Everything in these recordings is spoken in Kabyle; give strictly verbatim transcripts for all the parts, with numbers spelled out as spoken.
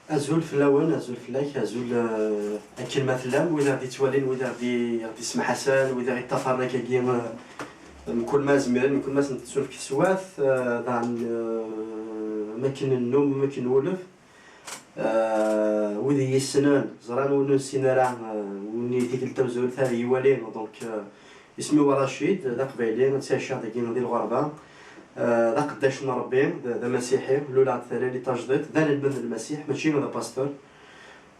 Azul fell-awen, azul fell-ak, azul, eh, akken ma tellam, wid aɣ-d-ittwalin, wid aɣ-d-i-, aɣ-d-issemḥasan, wid aɣ-iṭṭafaren akkagi, eh, mkul ma zmiren, mkul ma sen-tettunefk teswat, eh, daɣen, eh, am akken nennum, am akken nwulef. Eh, wid i yi-ssnen, ẓran, win ur nessin ara, eh, win i tikkelt tamezwarut ad yi-iwali, donc, eh, isem-iw Racid, d aqbayli, ttɛiceɣ dagi di lɣerba. Eh, d aqeddac n Ṛebbi, d, d amasiḥi, luleɣ-d talalit tajdiṭ, d anelmad n Lmasiḥ, mačči d apastur.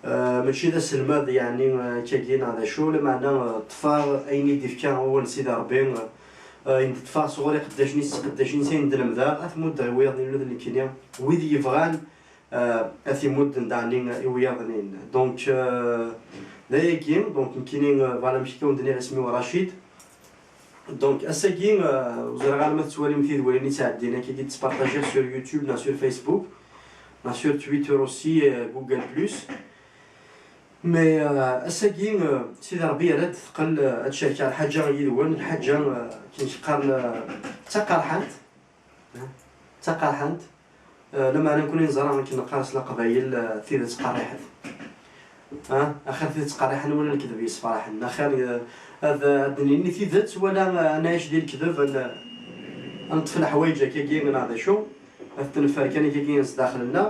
Eh, mačči d aselmad, yeɛni, eh, akkagi neɣ d acu, lameɛna, eh, ṭṭfeɣ ayen i d-ifka wawal n Sidi Ṛebbi, eh, ayen d-ṭṭfeɣ sɣur iqeddacen-is, iqeddacen-is ayen d-lemdeɣ, ad t-muddeɣ i wiyaḍ-nni ula d nekkini, wid yebɣan, eh, ad t-imudden daɣen i, i wiyaḍ-nni. Donc, eh, d ayagi, donc nekkini, eh, voilà, amek akka wen-d-nniɣ isem-iw Racid. Donc, ass-agi, euh, ur ẓriɣ ara ma tettwalim tidwalin i ttɛeddin, akkagi ttpartajiɣ sur YouTube, neɣ sur Facebook, neɣ sur Twitter aussi, euh, Google Plus. Mais, euh, ass-agi, euh, Sidi Ṛebbi yerra-d teqqel, euh, ad cerkeɣ lḥaǧa yid-wen, lḥaǧa, euh, akken qqaren, euh, d taqerḥant. D taqerḥant. Eh, lameɛna nekkni neẓra akken neqqar s leqbayel, eh, tidet qerriḥet. Ah, axir tidet qerriḥen wala lekdeb yessefraḥen. Axir, eh, ad, ad d-nini tidet wala, eh, ad nɛic di lekdeb, ad n-, ad neṭṭef leḥwayeǧ akkagi neɣ d acu, ad t-neffer kan akkagi sdaxel-nneɣ.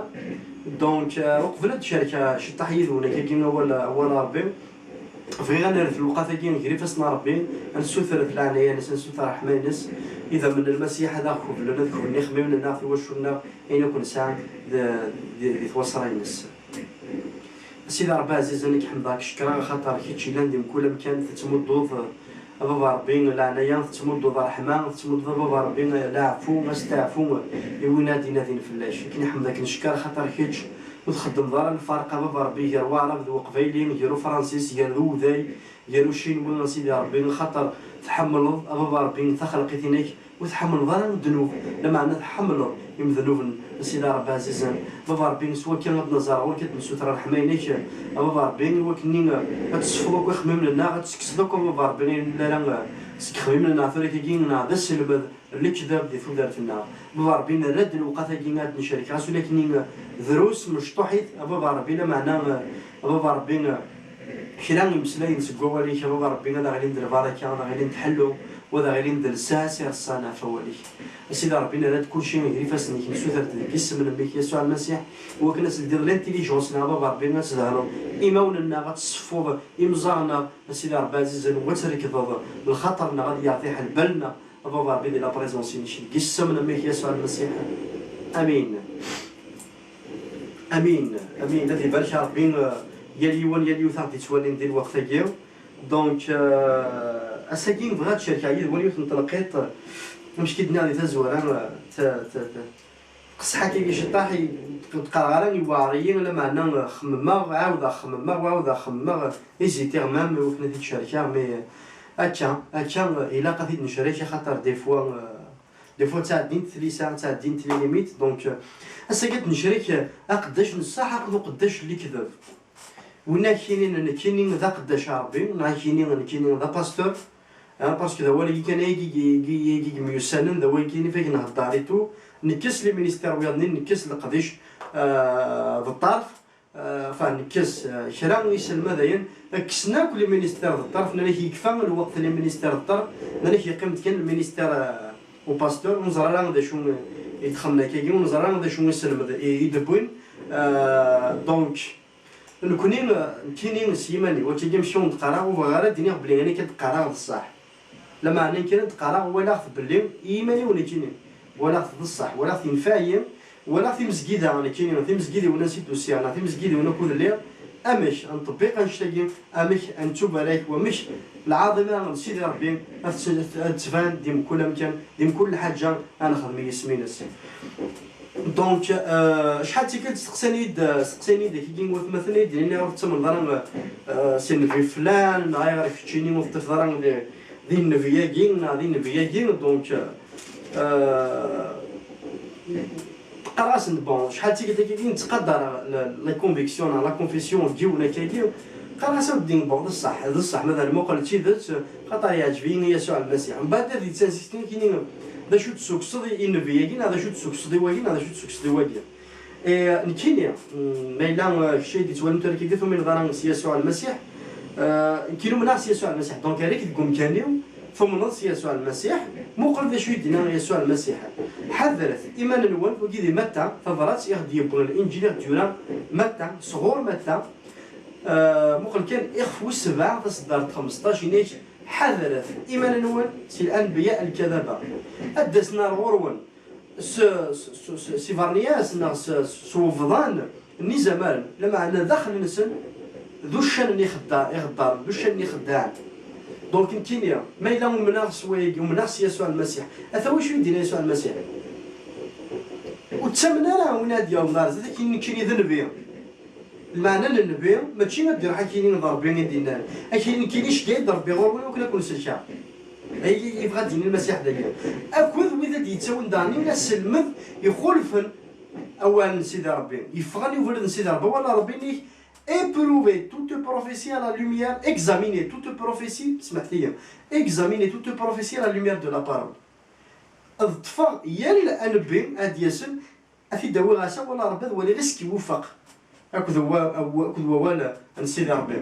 Donc, eh, uqbel ad d-cerkeɣ ciṭṭaḥ yid-wen akkagi awal, awal n Ṛebbi, bɣiɣ ad nerret lewqat-agi gar ifassen n Ṛebbi, ad nessutret leɛnaya-ines, ad nessutret ṛṛeḥma-ines, idammen n Lmasiḥ ad aɣ-keblen, ad keblen ixemmimen-nneɣ, tiwaculin-nneɣ, ayen akk nesɛa d, d, di twaṣṣra-ines. A Sidi Ṛebbi ɛzizen, ad k-ḥemdeɣ, ad k-cekkreɣ, axaṭer kečč yellan di mkul amkan, tettmudduḍ, a Baba Ṛebbi, leɛnaya, tettmudduḍ ṛṛeḥma, tettmudduḍ, a Baba Ṛebbi, leɛfu, asteɛfu i win ad d-inadin fell-ak. Akken i ḥemdeɣ, ad k-ncekker, axaṭer kečč ur txeddmeḍ ara lferq, a Baba Ṛebbi, gar Waɛrab d Uqbayli, gar Ufransis, gar d Uwday, gar Ucinwi, a Sidi Ṛebbi, axaṭer tḥemmleḍ, a Baba Ṛebbi, taxelqit-inek, ur tḥemmleḍ ara ddnub, lameɛna tḥemmleḍ imednuben, a Sidi Ṛebbi ɛzizen. Baba Ṛebbi, s wakka ad d-naẓer ɣur-k, ad d-nessuter ṛṛeḥma-inek, a Baba Ṛebbi, i wakken-nni ad tessefḍeḍ akk ixemmimen-nneɣ, ad tessekkseḍ akk, a Baba Ṛebbi, ayen ara seg ixemmimen-nneɣ tura-agi, neɣ d aselmed, lekdeb di tudert-nneɣ. Baba Ṛebbi, nerra-d lewqat-agi ad necrek, ɣas ula akken drus, mecṭuḥit, a Baba Ṛebbi, lameɛna, a Baba Ṛebbi, kra imeslayen seg wawal-ik, a Baba Ṛebbi, ad aɣ-ilin d lbaraka, ad aɣ-ilin d ḥellu, u ad aɣ-ilin d lsas ireṣṣan ɣef wawal-ik. A Sidi Ṛebbi, nerra-d kulci gar ifassen-ik, nessuter-d deg isem n mmi-k, Yasuɛ Lmasiḥ, i wakken ad teldiḍ l'intelligence-nneɣ, a Baba Ṛebbi, ad tdehreḍ imawen-nneɣ, ad tesseffuḍ imẓaɣ-nneɣ, a Sidi Ṛebbi ɛzizen, u ad trekdeḍ lxaṭer-nneɣ, ad yertiḥ lbal-nneɣ, a Baba Ṛebbi, di la présence-inek, deg isem n mmi-k, Yasuɛ Lmasiḥ. Amin. Amin, amin. Ad ibarek Ṛebbi, eh, yal yiwen, yal yiwet aɣ-d-ittwalin di lweqt-agi. Donc, eh, ass-agi bɣiɣ ad cerkeɣ yid-wen yiwet n tenqiḍt, eh, amek i d-nniɣ di tazwara, eh, ta, ta, ta, qesḥa-agi ciṭṭaḥ, i, ur d-qqareɣ ara iweɛṛ-iyi, lameɛna, eh, xemmemeɣ, ɛawdeɣ xemmemeɣ, u ɛawdeɣ xemmemeɣ, eh, hésiteɣ même i wakken ad t-id-cerkeɣ, mais, eh, akka, akka, eh, ilaq ad t-id-necrek, axaṭer des fois, eh, Des fois ttɛeddint tlisa, ttɛeddint les limites. Donc, euh, ass-agi ad necrek, euh, aqeddac n ṣṣeḥ akked uqeddac n lekdeb. Win ad k-yinin nekkini d aqeddac a Ṛebbi, neɣ ad k-yini nekkini d apasteur, hein, parce que d awal-agi kan ay i, i, i, i yemyussanen, d awal-agi kan i fak nhedder et tout. Nekkes les ministères wiyaḍ-nni, nekkes leqdic, euh, d ṭṭerf. Euh, enfin, nekkes, euh, kra n yiselmadayen, kksen akk les ministères d ṭṭerf, nnan-ak yekfa lweqt les ministères d ṭṭerf, nnan-ak yeqqim-d kan le ministère, euh, au pasteur, ur neẓri ara d acu i d-xemmen akkagi, ur neẓri ara d acu iselmed i, i d-wwin. Euh, donc, nekkni, euh, nekkini s yiman-iw, akkagi amek i wen-d-qqareɣ, ur bɣiɣ ara ad d-iniɣ belli ayen akka d-qqareɣ d ṣṣeḥ. Lameɛna nekk ad d-qqareɣ, walaɣ-t belli i yiman-iw nekkini, walaɣ-t d ṣṣeḥ, walaɣ-t yenfeɛ-iyi, walaɣ timezgida nekkini, timezgidiwin ansi d-usiɣ, neɣ timezgidiwin akk ur lliɣ, amek ad nṭebbiq annect-agi, amek ad nettubarek, wamek lɛaḍima n Sidi Ṛebbi ad tt-, ad d-tban di mkul amkan, di mkul lḥaǧa ad nexdem i yisem-ines. Donc, euh, acḥal d tikkelt steqsan-iyi-d, steqsan-iyi-d akkagi watmaten i d-nini ur tettamneḍ ara, euh, si nnbi flan, neɣ ayɣer keččini ur teṭṭifeḍ ara di, di nnbi-agi, neɣ di nnbi-agi, donc, euh, qqareɣ-asen, bon, acḥal d tikkelt akkagi nettqadar la, la conviction, neɣ la confession n yiwen akkagi, qqareɣ-as, a weddi, bon, d ṣṣeḥ, d ṣṣeḥ, ma d lmuqel d tidet, xaṭer yeɛǧeb-iyi Yasuɛ Lmasiḥ. Mbeɛd ad d-yettansi kini, d acu d-tessukkseḍ i, i nnbi-agi, neɣ d acu d-tessukkseḍ i wagi, neɣ d acu d-tessukkseḍ i wagi? Eh, nekkini, mm, ma yella, eh, kečč ay d-yettwalin tura kiki tumineḍ ara s Yasuɛ Lmasiḥ, eh, nekkini umneɣ s Yasuɛ Lmasiḥ. Donc, err-ik deg umkan-iw, tumneḍ s Yasuɛ Lmasiḥ, muqel d acu i d-yenna Yasuɛ Lmasiḥ. Ḥadret iman-nwen, wagi di Matta, tabrat i ɣ-d-yewwi Linǧil, i ɣ-d-yura Matta, sɣur Matta, eh, muqel kan ixef wis sebɛa, taseddart xmesṭac, yenna-k, ḥadret iman-nwen si lanbiya lkadaba. Ad d-asen ar ɣur-wen s, s, s, s, s ibernyas neɣ s, s webḍan n izamaren, lameɛna daxel-nsen d uccanen ixedda-, ixeddaren, d uccanen ixeddaɛen. Donc, nekkini, ma yella umneɣ s wayagi, umneɣ s Yasuɛ Lmasiḥ, ata wacu i d-yenna Yasuɛ Lmasiḥ? Ur ttamen ara win ad d-yawḍen ar zdat, akken nekkini d nnbi. Lmeɛna n nnbi, mačči ad d-iruḥ akini d Ṛebbi i d-yennan. Akini nekkini iceggeɛ-d Ṛebbi ɣur-wen, akken ad ken-sellkeɣ. Ay, yebɣa ad d-yini Lmasiḥ dagi. Akked wid ad d-yettawin daɣen aselmed ixulfen awal n Sidi Ṛebbi. Yeffɣen i ubrid n Sidi Ṛebbi, awal n Ṛebbi-nni, éprouvez toute prophétie à la lumière, examinez toute prophétie, smeḥt-iyi, examinez toute prophétie à la lumière de la parole. Ad ṭṭfeɣ yal anebbi ad d-yasen, ad t-id-awiɣ ass-a, wala Ṛebbi ad waliɣ is k-iwufeq akked wa-, aw-, akked wawal n Sidi Ṛebbi.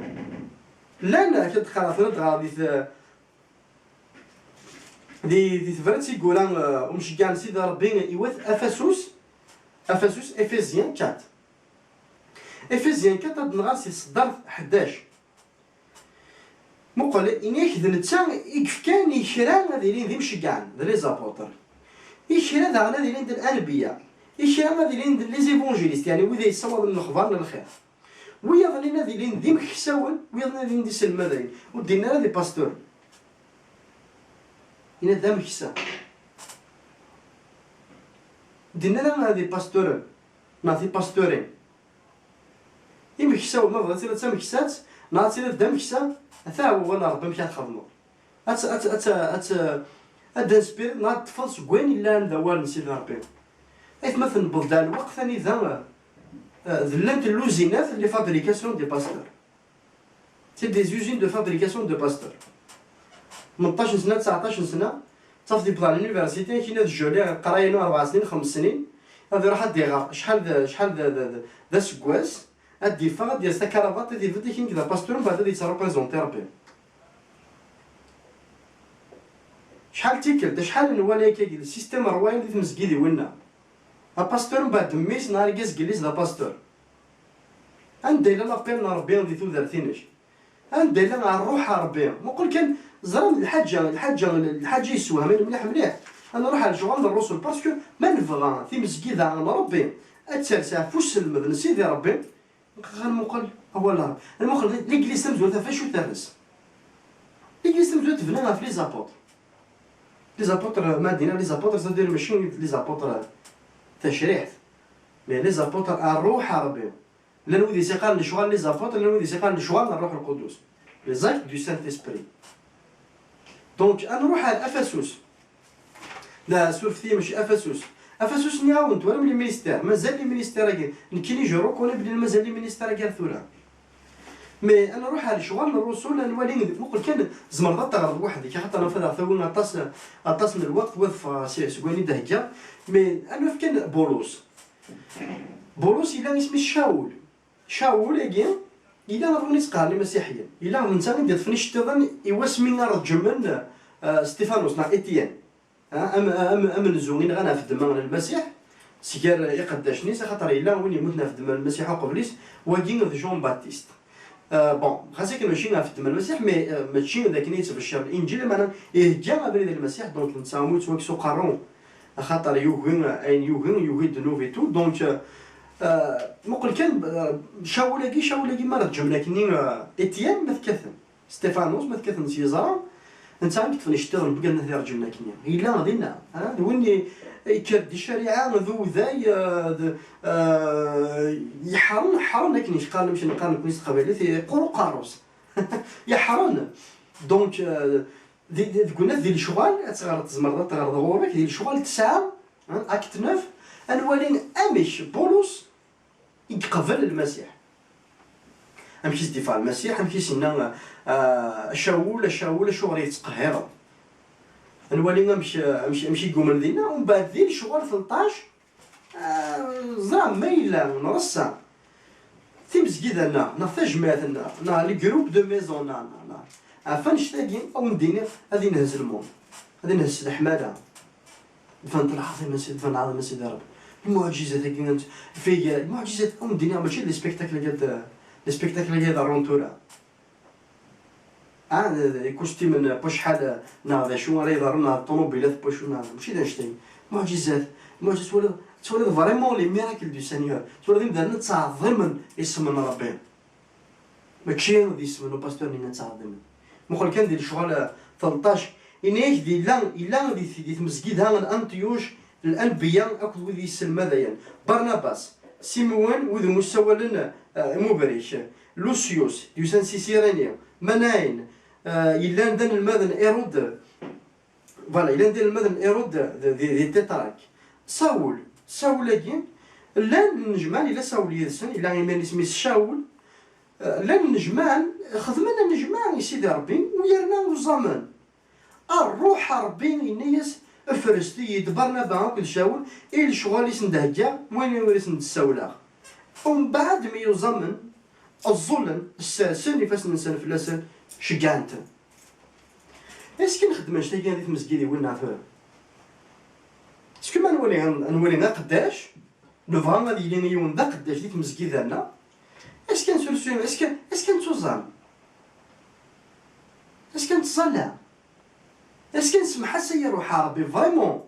Llan, akka d-qqareɣ tura dɣa di t-, di, di tebrat i yura, eh, umceggeɛ n Sidi Ṛebbi i wat Afasus, Afasus, Éphésiens quatre. Éphésiens quatre, ad nɣer si tseddart ḥdac. Muqel, ini-ak d netta i yefkan i kra ad ilin d imceggɛen, d les apôtres. I kra daɣen ad ilin d lanbiya. I kra ad ilin d les évangélistes, yeɛni wid ay yessawaḍen lexbar n lxir. Wiyaḍ-nni ad ilin d imeksawen, wiyaḍ-nni ad ilin d iselmaden. Ur d-yenni ara d ipastor. Yenna d ameksa. Ur d-yenni ara d ipastor neɣ tipasturin. Imeksawen, ma bɣiḍ ad tiliḍ d tameksatt neɣ ad tiliḍ d ameksa, ata wawal n Ṛebbi amek ad txedmeḍ. Ad t-, ad t-, ad t-, ad t-, ad d-inspiriḍ neɣ ad t-teṭṭfeḍ seg wayen yellan d awal n Sidi Ṛebbi. Aytma, newweḍ-d ar lweqt anida, eh, eh, llant lluzinat, les fabrications des pasteurs. C'est des usines de fabrication de pasteurs. Tmenṭac n sna, tseɛṭac n sna, tafeḍ yewweḍ ɣer l'université, kina d joli, qrayen rebɛa snin, xems snin, ad iruḥ ad iɣer acḥal d, acḥal d, d, d, d aseggas, ad d-iffeɣ, ad d-yers takaravaṭ, ad ibedd akin d apastur, mbeɛd ad yettreprezenti Ṛebbi. Acḥal d tikkelt, acḥal n wala akka, le système rway di tmezgidiwin-nneɣ. Apastur mbeɛd mmi-s neɣ argaz n yelli-s d apastur. Anda yella l'appel n Ṛebbi di tudert-inek? Anda yella ṛṛuḥ n Ṛebbi? Muqel kan, ẓran lḥaǧa, lḥaǧa, lḥaǧa yessewhamen mliḥ mliḥ. Ad nṛuḥ ar lecɣal n ṛṛusul, parce que ma nebɣa timezgida n Ṛebbi ad ters ɣef uselmed n Sidi Ṛebbi, ad nmuqel awal n Ṛebbi. Ad nmuqel l'église tamezwarut ɣef acu terres. L'église tamezwarut tebna ɣef les apôtres. Les apôtres, ma d-nniɣ les apôtres, c'est-à-dire mačči les apôtres tacriḥt, mais les apôtres ṛṛuḥ n Ṛebbi. Llan wid i s-iqqaren lecɣal n les apôtres, llan wid i s-iqqaren lecɣal n Ṛṛuḥ Lqudus, les actes du Saint-Esprit. Donc, ad nṛuḥ ar Afasus. La, surfet-iyi, mačči Afasus. Afasus, nniɣ-awen-d, twalam les ministères, mazal les ministères-agi. Nekkini, je reconnais belli mazal les ministères-agi ar tura. Mais ad nṛuḥ ar lecɣal n ṛṛusul, ad nwali, muqel kan, tzemreḍ ad teɣreḍ weḥd-k, axaṭer nufa daɣ tawi aṭas, aṭas n lweqt, wa teffeɣ si, seg wayen i d-heggaɣ. Mais ad naf kan Bulus. Bulus yella isem-is Cawul. Cawul-agi, yella ɣef win i s-qqaren imasiḥiyen. Yella d netta i d-iṭṭfen iceṭṭiḍen i wasmi ara ṛejmen, eh, Stifanus neɣ Étienne. Ah, am, am, amenzu i nɣan ɣef ddemma n Lmasiḥ, sger iqeddacen-is, axaṭer yella win yemmuten ɣef ddemma n Lmasiḥ uqbel-is, wagi d Jean Baptiste. Euh, bon, xas akken mačči ɣef ddemma n Lmasiḥ, mais, euh, mačči d akken i yettbecciṛ Linǧil, lameɛna ihegga abrid n Lmasiḥ, donc netta umi yettwakkes uqerru, axaṭer yugi ayen yugi, yugi ddnub et tout, donc, euh, euh, muqel kan, euh, Cawul-agi, Cawul-agi mi ara t-ǧǧmen akkenni, euh, Étienne, ma tekkaten. Stifanus, ma tekkaten s yeẓra, netta i yeṭṭfen iceṭṭiḍen n wigad n At Irǧen akkenni. Yella dinna, ha? D win i, yekker-d i ccariɛa, d uday, eh, d, eh, yeḥren, ḥren akken i qqaren, amek neqqar nekkni s teqbaylit, yeqqur uqerru-s. Yeḥren. Donc, eh, di, di, deg unat di lecɣal, ad teɣreḍ, tzemreḍ ad teɣreḍ ɣur-k, di lecɣal tesɛa, ha? Acte neuf, ad nwali amek Bulus i yeqbel Lmasiḥ. Amek i s-d-iffeɣ Lmasiḥ, amek i s-yenna, ah, a Cawul, a Cawul, acuɣer i tettqehhireḍ? Ad nwali amek, amek, amek i yumen dinna, umbeɛd di lecɣal tleṭṭac, Ẓriɣ ma yella nreṣṣa timezgida-nneɣ neɣ tajmaɛt-nneɣ neɣ le groupe de maison-nneɣ neɣ, neɣ ɣef annect-agi, a wen-d-iniɣ ad inhez lmund, ad inhez s leḥmala. Tban-d lɛaḍima, si tban lɛaḍima, sidi Rebbi. Lmuɛǧizat-agi, ant-, fig, lmuɛǧizat, a wen-d-iniɣ, mačči d les spectacles-agi d, les spectacles-agi d ṛṛun tura. Ah, d, d ikustimen n wacḥal, neɣ d acu ara iḍerrun, neɣ d ṭumubilat n wacu, neɣ mačči d anect-agi. Muɛǧizat, muɛǧizat, twaliḍ, twaliḍ vraiment les miracles du Seigneur. Twaliḍ imdanen ttɛeḍḍimen isem n Rebbi. Mačči d isem n upastur-nni i ttɛeḍḍimen. Muqel kan di lecɣal, eh, tleṭṭac, ini-ak-d yella, yella di, di tmezgida n Anṭiyuc, L-anbiya akked wid yesselmadayen, Barnabas, Simewen, wid umi ssawalen, eh, Imubrik, Lusyus, d-yusan si Sirini, Manayen, eh, yellan d anelmad n Irud, voilà, yellan d anelmad n Irud di, di, di Titrak, Sawul, Sawul-agi, llan nnejmaɛen, yella Sawul yid-sen, yella iman isem-is Cawul, eh, llan nnejmaɛen, xedmen anejmaɛ i Sidi Ṛebbi, u yerna uẓamen. Ṛṛuḥ n Ṛebbi yenna-yas, "Efrest-iyi-d Barnaba akked Cawul i lecɣal i sen-d-heggaɣ, win i sen-d-ssawleɣ." Umbeɛd mi yuẓamen, ẓẓulen, ssersen ifassen-nsen fell-asen, ceggɛen-ten. Est-ce que nxeddem annect-agi di tmezgidiwin neɣ tura? Est-ce que ma nwali, nwali aqeddac, nebɣa ad yili yiwen d aqeddac di tmezgida-nneɣ, est-ce que nesrusu, est-ce que, est-ce que nettuẓam? Est-ce que nettẓalla? Est-ce que nessemḥasay i ṛṛuḥ n Ṛebbi vraiment?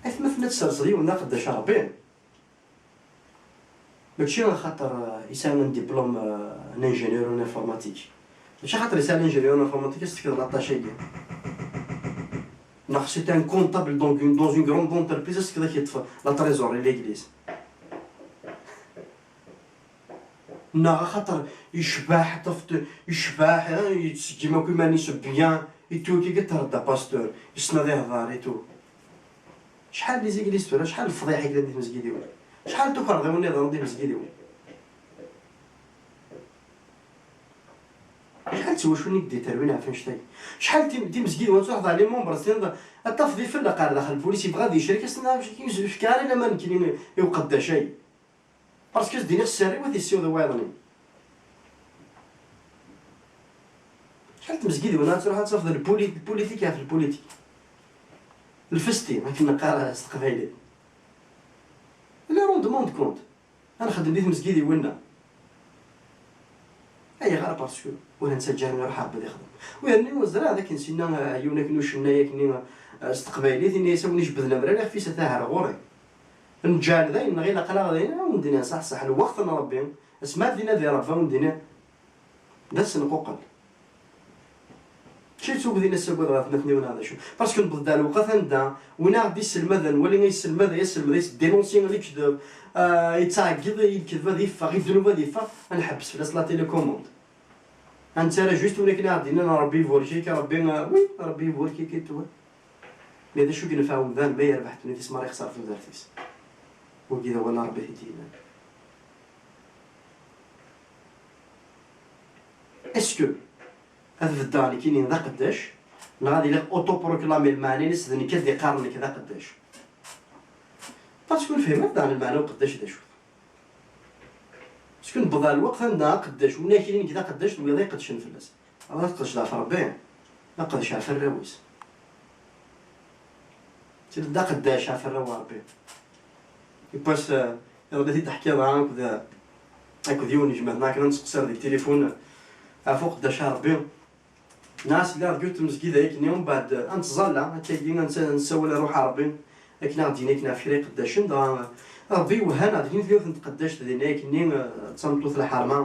Atmaten ad tserseḍ yiwen d aqeddac n Ṛebbi, mačči axaṭer, euh, yesɛa un diplôme, euh, un ingénieur en informatique. Mačči axaṭer yesɛa un ingénieur en informatique i s-tefkiḍ l'attaché-agi. Neɣ c'est un comptable dans une, dans une grande entreprise, i s-tefkiḍ ad k-yeṭṭef la trésorerie n l'église. Neɣ axaṭer yecbeḥ, tafeḍ yecbeḥ, eh, yettseggim akk iman-is bien et tout, kiki terda pasteur, yessen ad ihḍer et tout. Acḥal di zigliz tura, acḥal n lefḍiḥ i yellan di tmezgidiwin. Acḥal n tukerḍiwin i iḍerrun di tmezgidiwin. Acḥal n twaculin i d-iterwin ɣef annect-agi. Acḥal n tim-, timezgidiwin ad truḥeḍ ɣer les membres, ad tiniḍ, ad tafeḍ ifelleq ɣer daxel, lpulis yebɣa ad yecrek, as-tenna, "Ur fkiɣ ara laman nekkini i uqeddac-agi." Parce que s-d-iniɣ sser-iw ad yessiweḍ i wayeḍ-nni. Acḥal n tmezgidiwin ad truḥ ad tafeḍ lpoli-, lpolitik ɣef lpolitik. Lfesti, akken neqqar s teqbaylit. Le rendement de compte. Ad nxeddem di tmezgidiwin-nneɣ. Ayɣer? Parce que ur nettaǧǧa ara iruḥ Rebbi ad ixdem. U yernu ẓriɣ d akken sinna, eh, yiwen akken ucennay akken, eh, s teqbaylit, ini-as, "A win ijebbden amrar, ixef-is ata ar ɣur-i." Nǧeɛl dayen, nɣil aql-aɣ dayen, a wen-d-iniɣ, ṣaḥ, ṣaḥ, lweqt n Rebbi, asmi ad d-inadi Rebbi, a wen-d-iniɣ, d asenquqel. Mačči d tugdi n assagad ɣer tmatniwin neɣ d acu. Parce que newweḍ-d ar lewqat anda win aɣ-d-isselmaden, wali ay yesselmad, ay aselmed, ay yesdénonsi lekdeb, ah, yettɛeggiḍ i lekdeb ad yeffeɣ, i ddnub ad yeffeɣ, ad nḥebbes fell-as la télécommande. Ad nettarra juste win akken i aɣ-d-yennan Rebbi iburek-ik, Rebbi, ah, oui, Rebbi iburek-ik et tout. Mais d acu i yenfeɛ umdan ma yerbeḥ ddunit-is merra, yexṣer tudert-is? Wagi d awal n Rebbi i t-id-yennan. Est-ce que ad beddeɣ nekkini d aqeddac, neɣ ad iliɣ autoproclamé, lmeɛna-ines d nekk ad d-iqqaren nekk d aqeddac? Parce que ur nefhim ara daɣen lmeɛna uqeddac d acu. Parce que newweḍ ɣer lweqt anda aqeddac, win akkin nekk d aqeddac, d wiyaḍ ay iqeddcen fell-as. Ad tqedceḍ ɣef Rebbi, ad qedceɣ ɣef arraw-is. Tiliḍ d aqeddac ɣef arraw n Rebbi. Yiwwas, eh, iḍelli i t-id-teḥkiḍ, ah, akked, akked yiwen n gma-tneɣ, akken ad nseqsar deg tilifun ɣef uqeddac n Rebbi. Nniɣ-as, lliɣ deg yiwet n tmezgida akkenni, umbeɛd, eh, ad nettẓalla, akkagi ad nsa-, nessawal i Ṛṛuḥ n Rebbi, akken ad ɣ-d-yini akken ɣef kra iqeddacen, dɣa, eh, Ṛebbi iwehha-aɣ deg yiwet n tqeddact dinna akkenni, eh, d tameṭṭut lḥerma,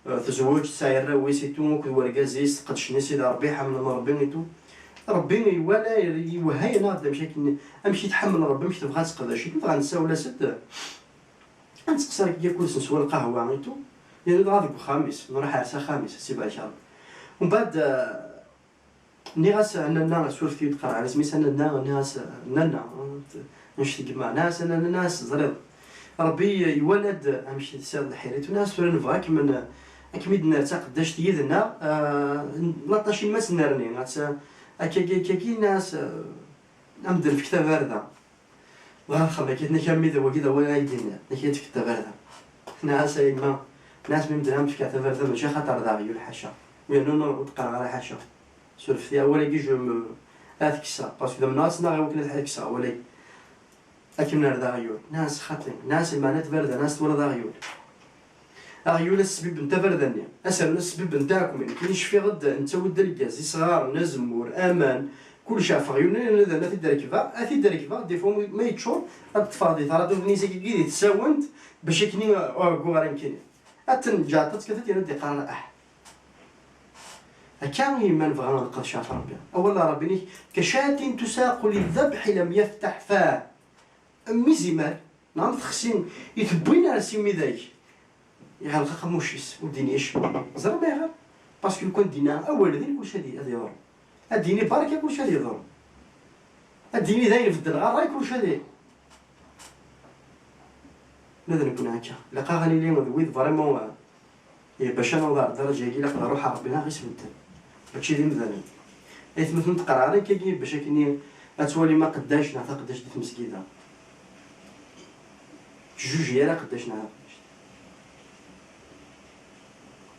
eh, tezweǧ, tesɛa arraw-is et tout, akked wergaz-is, qedcen i Sidi Ṛebbi, ḥemmlen Ṛebbi et tout. Ṛebbi iwala, iwehha-yaɣ-d amek akken, amek i tḥemmel Ṛebbi, amek tebɣa ad teqdec et tout, dɣa nessawel-as-d, ad nesteqsi akkagi, ad neswa lqahwa et tout, yernu dɣa deg uxxam-is, nruḥ ar s axxam-is, ad tt-ibarek Ṛebbi. Umbeɛd, eh, nniɣ-as, a nanna, suref-iyi ur d-qqareɣ ara isem-is, a nanna, nniɣ-as, a nanna, annect n yemma, nniɣ-as, a nanna, nniɣ-as, teẓriḍ, Ṛebbi iwala-d amek tesɛiḍ lḥir et tout, nniɣ-as, tura nebɣa ad kem-, ad kem-id-nerr d taqeddact yid-neɣ, eh, l'attaché-nni ad tt-nerni, ad tt-, akkagi, akkagi, nniɣ-as, eh, ad m-d-nefk tabarda. Dɣa axxam-agi, nnak, armi d wagi d awal ay d-yenna, nnak, ad tefkeḍ tabarda. Nniɣ-as a yemma, nniɣ-as mi medden am tefka tabarda, mačči axaṭer d aɣyul, ḥaca. Yernu ur d-qqareɣ ara ḥaca. Surfet-iyi awal-agi, je me, ad t-kkseɣ, parce que d amenɣas neɣ i wakken ad t-kkseɣ awal-agi. Akken ar d aɣyul, nniɣ-as xaṭi, nniɣ-as lmeɛna n tbarda, nniɣ-as twalaḍ aɣyul. Aɣyul ad sbibben tabarda-nni, ad s-rren ad sbibben taɛekmin. Nekkini cfiɣ-d, nettawi-d lgaz, isɣaren, azemmur, aman, kullec ɣef aɣyul-nni, ad t-id-rekbeɣ, ad t-id-rekbeɣ, des fois ma yeččur, ad ṭṭfeɣ di tṛadut-nni zagi di tsawent, bac akken ur ɛegguɣ ara nekkini. Ad ten-ǧǧeɣ ṭaṭ kan, ad yernu d-iqqar ah. Akka i yemma nebɣa ad nqedc ɣef Ṛebbi. Awal n Ṛebbi-nnek, كشاة تساق للذبح لم يفتح فاه. Am izimer, neɣ am texsi i tewwin ar si umidag, iɣelq aqemmuc-is, ur d-ini acemma. Ẓriɣ ayɣer? Parce que lukan d-yenna awal din, kullec ad ad yeḍru. Ad d-yini barka, kullec ad yeḍru. Ad d-yini dayen beddleɣ ṛṛay, kullec ad i-, ula d nekkni akka. Ilaq-aɣ ad nili d wid vraiment, eh, Eh, bac ad naweḍ ar ddaraǧa-agi, ilaq d ṛṛuḥ n Ṛebbi ara ɣ-isbedden, mačči d imdanen. Aytmaten ur d-qqareɣ ara akkagi bac akken ad twalim aqeddac neɣ taqeddact di tmezgida. Ur ttjuji ara aqeddac neɣ taqeddact.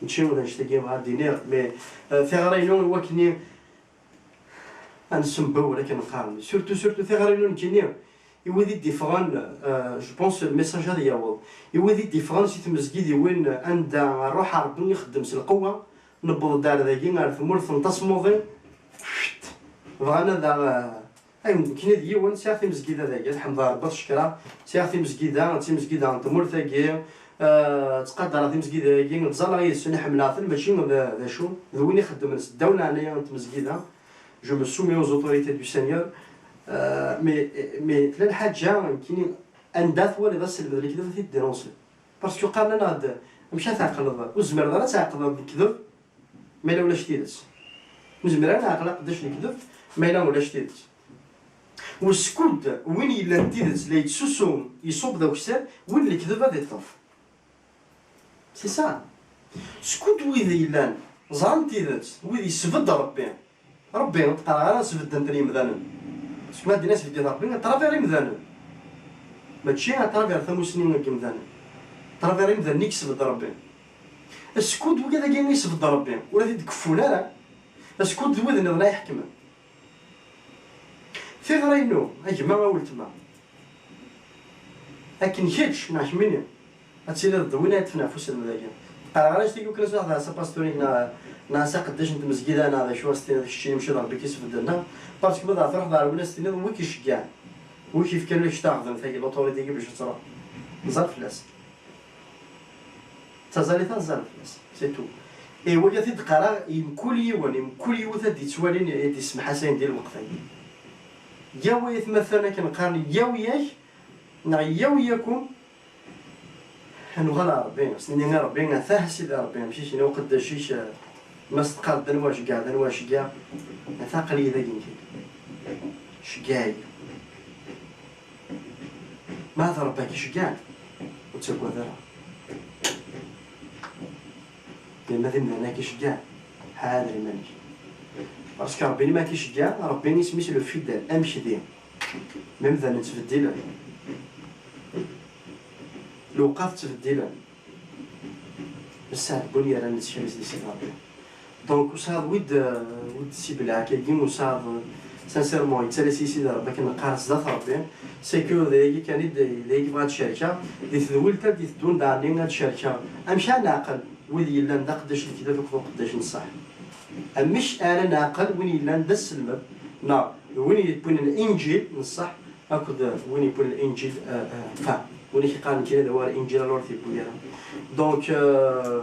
Mačči d annect-agi i bɣiɣ ad d-iniɣ, mais, eh, tiɣri-inu i wakken ad nsembawer akken qqaren. Surtout, surtout tiɣri-inu nekkini, i wid i d-iffɣen, euh, je pense le message ad yaweḍ. I wid i d-iffɣen si tmezgidiwin anda ṛṛuḥ n Ṛebbi ixeddem s lqewwa, newweḍ-d ar dagi, ar tmurt n Tasmuḍi, cct, bɣan ad aɣ-, ay, nekkini d yiwen, sɛiɣ timezgida dagi, ad ḥemdeɣ Ṛebbi ad cekkreɣ, sɛiɣ timezgida, d timezgida n tmurt-agi, euh, ttqadareɣ timezgida-agi, ttẓallaɣ yid-sen, ḥemmleɣ-ten, mačči d, d acu, d win ixeddmen s ddaw n leɛnaya n tmezgida. Je me soumets aux autorités du Seigneur. Euh, mais, mais tella lḥaǧa, nekkini, anda twaliḍ aselmed n lekdeb, ad t-id-dénoncer. Parce que qqaren-aneɣ-d, amek ad tɛeqleḍ? Ur tezmireḍ ara ad tɛeqleḍ lekdeb ma yella ulac tidet. Ur nezmir ara ad neɛqel aqeddac n lekdeb ma yella ulac tidet. Weskud win yellan d tidet la yettsusum, iṣubb d akessar, win n lekdeb ad iṭṭef. C'est ça. Skud wid yellan ẓran tidet, wid yesbedd Ṛebbi. Ṛebbi, ur d-qqareɣ ara sbeddent yemdanen. Parce que ma d-nniɣ sbeddent Ṛebbi, à travers imdanen. Mačči à travers tamusni n yemdanen. À travers imdanen i yesbedd Ṛebbi. Skud wigad-agi i yesbedd Ṛebbi, ur ad t-id-keffun ara. Skud d wid nniḍen ay iḥekmen. Tiɣri-inu, a gma, a weltma, akken kečč neɣ kemmini ad tiliḍ d win ara yeṭṭfen ɣef uselmed-agi. Qqareɣ ara tagi ukan ad s-aɣ-d-ɛassa pastur-ik neɣ, neɣ s aqeddac n tmezgida neɣ d acu, ad s-tiniḍ keččini mačči d Ṛebbi i k-isbedden, neɣ, parce que ma d-truḥeḍ ɣer win ad s-tiniḍ wi k-iceggɛen, wi k-ifkan wi k-taɣdemt-agi, l'autorité-agi bac ad truḥeḍ. Ẓer fell-as. D taẓallit ad ẓẓaren fell-as, c'est tout. Et wagi ad t-id-qqareɣ i mkul yiwen, i mkul yiwet ad d-ittwalin, ad d-isemḥasayen di lweqt-agi. Yawi aytmaten akken qqaren, yawi-yak, neɣ yawi-yakum, ad nuɣal ɣer Ṛebbi, s-nini i Ṛebbi, atah a Sidi Ṛebbi, amek i k-yenna uqeddac-ik, ma s-teqqareḍ d anwa ceggɛeɣ, d anwa ceggɛeɣ, ata aql-iyi dagi nekkini. Ceggɛeɣ. Ma d Ṛebbi i k-iceggɛen, ur ttaggad ara. Yerna d imdanen i k-iceggɛen, ḥader iman-ik. Parce que Ṛebbi, ma k-iceggɛen, Ṛebbi isem-is le fidèle, amekdi. Ma imdanen ttbeddilen, lewqat ttbeddilen. Ass-a, d win yerran lettkal-is di Sidi Ṛebbi. Donc, ur sɛiɣ wid, euh, wid d-sibelɛen akkagi, ur sɛiɣ, euh, sincèrement, yettales-iyi Sidi Ṛebbi akken neqqar zdat Ṛebbi, c'est que d ayagi kan i d, d ayagi bɣiɣ ad cerkeɣ, di tedwilt-a d-iteddun daɣen ad cerkeɣ. Amek ara neɛqel wid yellan d aqeddac n lekdeb akked uqeddac n ṣṣeḥ? Amek ara neɛqel win yellan d aselmed, neɣ d win yewwin Linǧil n ṣṣeḥ, akked win yewwin Linǧil, euh, euh, enfin, win i k-iqqaren kra d awal Inǧil alors ur t-yewwi ara. Donc, euh,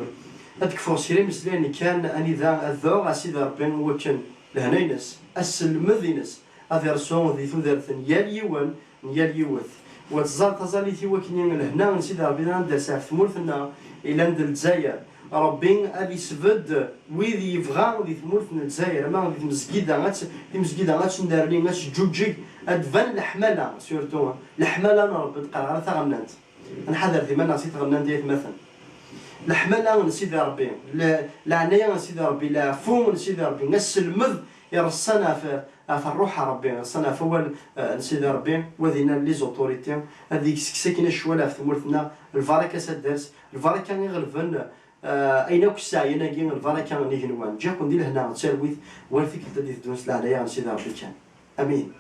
ad kfuɣ s kra imeslayen kan anida ad dɛuɣ a Sidi Ṛebbi wakken lehna-ines, aselmed-ines, ad ireṣṣu di tudert n yal yiwen, n yal yiwet. Wa tẓal taẓallit i wakken lehna n Sidi Ṛebbi ad d-ters ɣef tmurt-nneɣ, ilan d Lezzayer. Ṛebbi ad isbedd wid yebɣa di tmurt n Lezzayer, ama di tmezgida, ad tt-, timezgida ad tennerni, ad teǧǧuǧǧeg, ad d-tban leḥmala, surtout leḥmala n Ṛebbi, d-qqareɣ ara taɣennant. Ad nḥader iman-nneɣ si tɣennant, ay atmaten. Leḥmala n Sidi Ṛebbi, le-, leɛnaya n Sidi Ṛebbi, leɛfu n Sidi Ṛebbi, aselmed ireṣṣan ɣef, ɣef ṛṛuḥ n Ṛebbi, ɣas ɣef wawal, eh, n Sidi Ṛebbi, wa dinna les autorités, ad yekk seg-s akin ccwal ɣef tmurt-nneɣ, lbaraka s ad d-ters, lbaraka iɣelben, eh, ayen akk ssaɛyan-agi, lbaraka n igenwan. Ǧǧiɣ-ken di lehna d talwit, war tikkelt ad d-iteddun s leɛnaya n Sidi Ṛebbi kan. Amin.